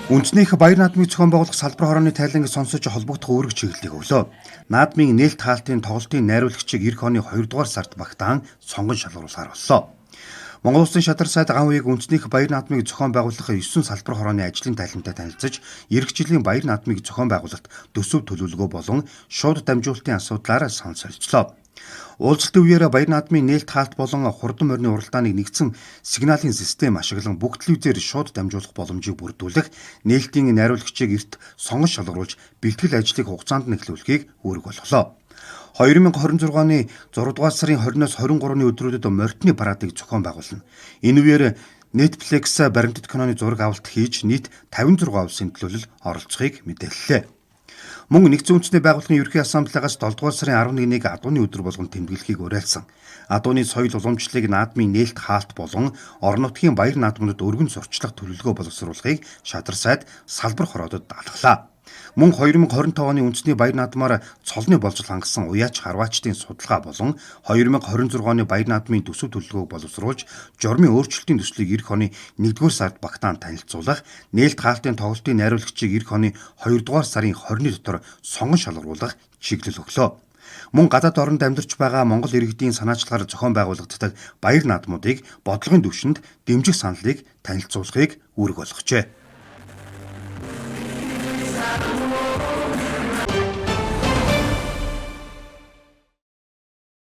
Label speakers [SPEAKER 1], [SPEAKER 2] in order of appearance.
[SPEAKER 1] Үндэснийх Баяр наадмыг зохион байгуулах салбар хорооны тайланг сонсож холбогдох үүрэг чиглэлийг өглөө. Наадмын нээлт хаалтын тоглолтын найруулагчийг эх оны 2 дугаар сард багтаан сонгон шалгаруулахар боллоо. Монгол Улсын шатар сайд ган үеийг үндэснийх Баяр наадмыг зохион байгуулах 9 салбар хорооны ажлын тайлантай танилцаж, эх жилийн Баяр наадмыг зохион байгуулалт, төсөв төлөвлөгөө болон шууд дамжуулалтын асуудлаар санал солилцлоо. Уулзалтын үеэр Баяр наадмын нээлт хаалт болон хурдан морины уралдааныг нэгдсэн сигналын систем ашиглан бүх телевизээр шууд дамжуулах боломжийг бүрдүүлэх, нээлтийн найруулагчийг эрт сонгон шалгаруулж бэлтгэл ажлыг хугацаанд нь эхлүүлэхийг үүрэг болголоо. 2026 оны 6 дугаар сарын 20-оос 23-ны өдрүүдэд морьтны парадыг зохион байгуулна. Энэ үеэр Netflix баримтат киноны зураг авалт хийж нийт 56 улсын төлөөлөл оролцохыг мэдээллээ. Мөн нэгдсэн үндэсний байгууллагын ерөнхий ассамблеагаас 7 дугаар сарын 11-нийг адууны өдөр болгон тэмдэглэхийг уриалсан. Адууны соёл уламжлалыг наадмын нээлт хаалт болон орон нутгийн баяр наадмуудад өргөн сурталчлах төлөвлөгөө боловсруулахыг шадар сайд салбар хороодод даалгалаа. Мөн 2025 оны үндэсний баяр наадмаар цолны болзол хангасан уяач харваачдын судалгаа болон 2026 оны баяр наадмын төсөв төлөвлөгөөг боловсруулж журмын өөрчлөлтийн төслийг эх оны 1-р сард багтаан танилцуулах, нээлт хаалтын тоглолтын найруулагчийг эх оны 2-р сарын 20-ны дотор сонгон шалгаруулах чиглэл өглөө. Мөн гадаад оронд амьдарч байгаа Монгол иргэдийн санаачлагаар зохион байгуулагддаг баяр наадмуудыг бодлогын түвшинд дэмжих саналыг танилцуулахыг үүрэг болгожээ.